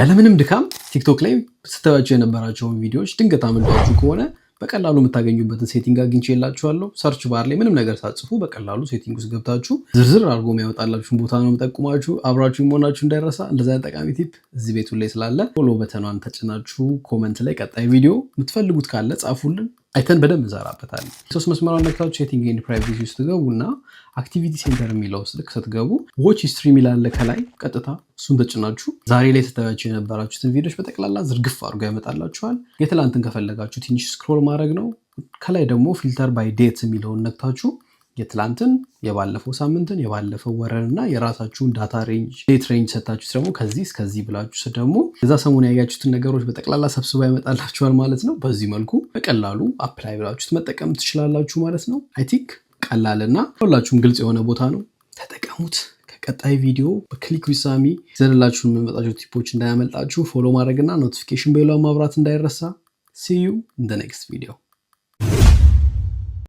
ያለምንም ድካም ቲክቶክ ላይ ስታዩአቸው የነበራቸውን ቪዲዮዎች ድንገት አምልጧችሁ ከሆነ በቀላሉ የምታገኙበትን setting አግኝቼላችኋለሁ። Search bar ላይ ምንም ነገር ሳትጽፉ በቀላሉ setting ውስጥ ገብታችሁ ዝርዝር አድርጎ የሚያወጣላችሁን ቦታ ነው የምጠቁማችሁ። አብራችሁ መሆናችሁ እንዳይረሳ። እንደዛ ጠቃሚ tip እዚህ ቤቱ ላይ ስላለ follow button ኗን ተጭናችሁ comment ላይ ቀጣይ ቪዲዮ የምትፈልጉት ካለ ጻፉልን፣ አይተን በደንብ እንሰራበታለን። ሶስት መስመሯን ነክታችሁ setting and privacy ውስጥ ትገቡና activity center የሚለው ውስጥ ልክ ስትገቡ watch history የሚል አለ ከላይ፣ ቀጥታ እሱን ተጭናችሁ ዛሬ ላይ ስታያቸው የነበራችሁትን ቪዲዮች በጠቅላላ ዝርግፍ አድርጎ ያመጣላችኋል። የትላንትን ከፈለጋችሁ ትንሽ scroll ማድረግ ነው። ከላይ ደግሞ filter by date የሚለውን ነክታችሁ የትላንትን፣ የባለፈው ሳምንትን፣ የባለፈው ወረን እና የራሳችሁን data range፣ date range ሰታችሁ ደግሞ ከዚህ እስከዚህ ብላችሁ ደግሞ የዛ ሰሞን ያያችሁትን ነገሮች በጠቅላላ ሰብስባ ያመጣላችኋል ማለት ነው። በዚህ መልኩ በቀላሉ apply ብላችሁት መጠቀም ትችላላችሁ ማለት ነው። I think ቀላልና ሁላችሁም ግልጽ የሆነ ቦታ ነው። ተጠቀሙት። ከቀጣይ ቪዲዮ በ Click with ሳሚ ይዘንላችሁ የምንመጣቸው tip ኦች እንዳያመልጣችሁ follow ማድረግና notification bell ኧን ማብራት እንዳይረሳ። See you in the next video.